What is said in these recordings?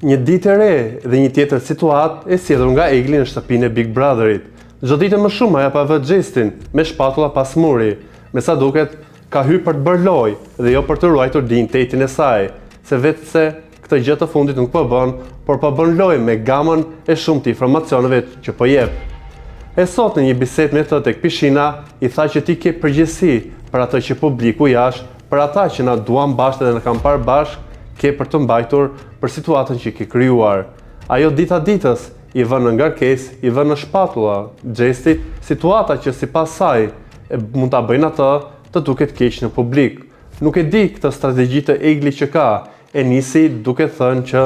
Një ditë e re dhe një tjetër situatë e sjellur nga Egli në shtëpinë e Big Brotherit. Çdo ditë e më shumë ajo po e vë Gjestin me shpatulla pas muri. Me sa duket, ka hyrë për të bërë lojë dhe jo për të ruajtur dinjitetin e saj, se veçse këtë gjë të fundit nuk po bën, por po bën lojë me gamën e shumtë të informacioneve që po jep. E sot në një bisedë me të tek pishina, i tha që ti ke përgjegjësi për atë që publiku jashtë, për ata që na duan bashkë dhe na kanë parë bashkë, ke për të mbajtur për situatën që ke krijuar. Ajo dita ditës i vë në ngarkesë, i vë në shpatulla Gjestit situata që sipas saj e mund ta bëjnë atë të duket keq në publik. Nuk e di këtë strategji të Eglit që ka, e nisi duke thënë që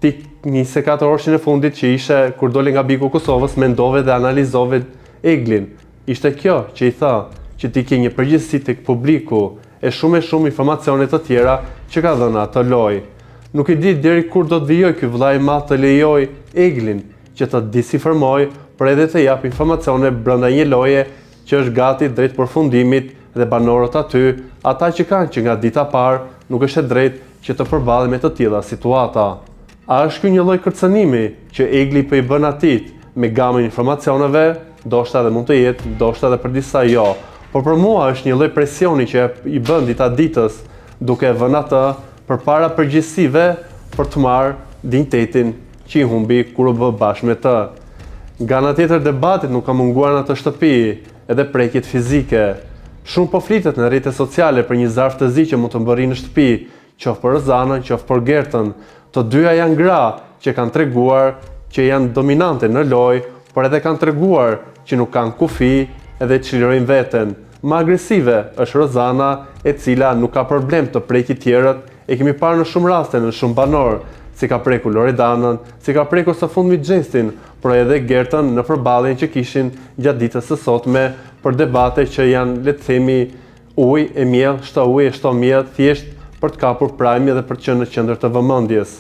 ti 24 orëshin e fundit që ishe kur dole nga Bigu Kosovës mendove dhe analizove Eglin. Ishte kjo që i tha, që ti ke një përgjegjësi tek publiku, e shumë e shumë informacione të tjera që ka dhënë atë lojë. Nuk e di deri kur do të vijojë ky vëlla i madh të lejojë Eglin që të disinformojë, por edhe të japë informacione brenda një loje që është gati drejt përfundimit dhe banorët aty, ata që kanë që nga dita parë, nuk është e drejtë që të përballen me të tilla situata. A është ky një lloj kërcënimi që Egli po i bën atij me gamën e informacioneve? Ndoshta edhe mund të jetë, ndoshta edhe për disa jo. Por për mua është një lloj presioni që i bën dita ditës, duke e vënë atë përpara përgjegjësive për të marrë dinjitetin që i humbi kur u bë bashkë me të. Nga ana tjetër debatit nuk ka munguar në atë shtëpi edhe prekjet fizike. Shumë po flitet në rrjete sociale për një zarf të zi që mund të mbërrijë në shtëpi, qoftë për Rozanën, qoftë për Gertën. Të dyja janë gra që kanë treguar që janë dominante në lojë, por edhe kanë treguar që nuk kanë kufi edhe çlirojnë veten. Më agresive është Rozana, e cila nuk ka problem të preki tjerët, e kemi parë në shumë raste në shumë banorë, si ka prekur Loredanën, si ka prekur së fundmi Gjestin, por edhe Gertën në përballjen që kishin gjatë ditës së sotme për debate që janë le të themi ujë e miell, shto ujë e shto miell, thjesht për të kapur prajmin dhe për të qenë në qendër të vëmendjes.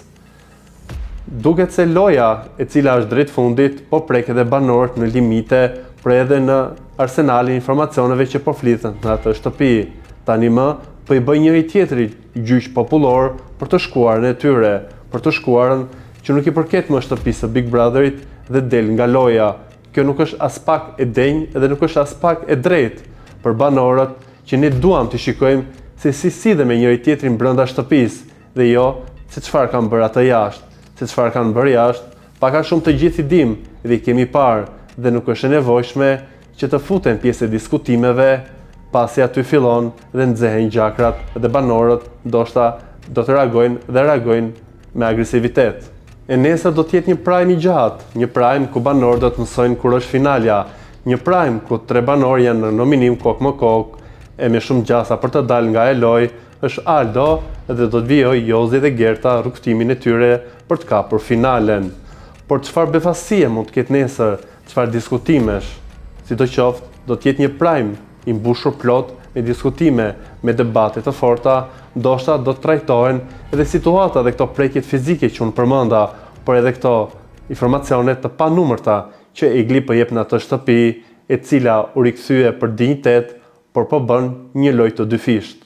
Duket se loja, e cila është drejt fundit, po prek edhe banorët në limite, por edhe në arsenalin e informacioneve që po fliten në atë shtëpi. Tani më, po i bëjnë njëri-tjetrit gjyq popullor për të shkuarën e tyre, për të shkuarën që nuk i përket më shtëpisë së Big Brotherit dhe del nga loja. Kjo nuk është aspak e denjë dhe nuk është aspak e drejtë për banorët që ne duam t'i shikojmë se si sillen me njëri-tjetrin brenda shtëpisë, dhe jo se çfarë kanë bërë atë jashtë, se çfarë kanë bërë jashtë, pak a shumë të gjithë i dimë dhe i kemi parë dhe nuk është e nevojshme që të futen pjesë e diskutimeve, pasi aty fillon dhe nxehen gjakrat dhe banorët ndoshta do të reagojnë dhe reagojnë me agresivitet. E nesër do të jetë një prime i gjatë, një prime ku banorët do të mësojnë kur është finalja, një prime ku tre banorë janë në nominim kokë më kokë e me shumë gjasa për të dalë nga ajo lojë, Është Aldo dhe do të vijojë Jozi dhe Gerta rrugëtimin e tyre për të kapur finalen. Por çfarë befasie mund të ketë nesër, çfarë diskutimesh? Sidoqoftë, do të jetë një prime i mbushur plot me diskutime, me debate të forta, ndoshta do të trajtohen edhe situata dhe këto prekjet fizike që unë përmenda, por edhe këto informacione të panumërta që Egli po jep në atë shtëpi, e cila u rikthye për dinjitet, por po bën një lojë të dyfishtë.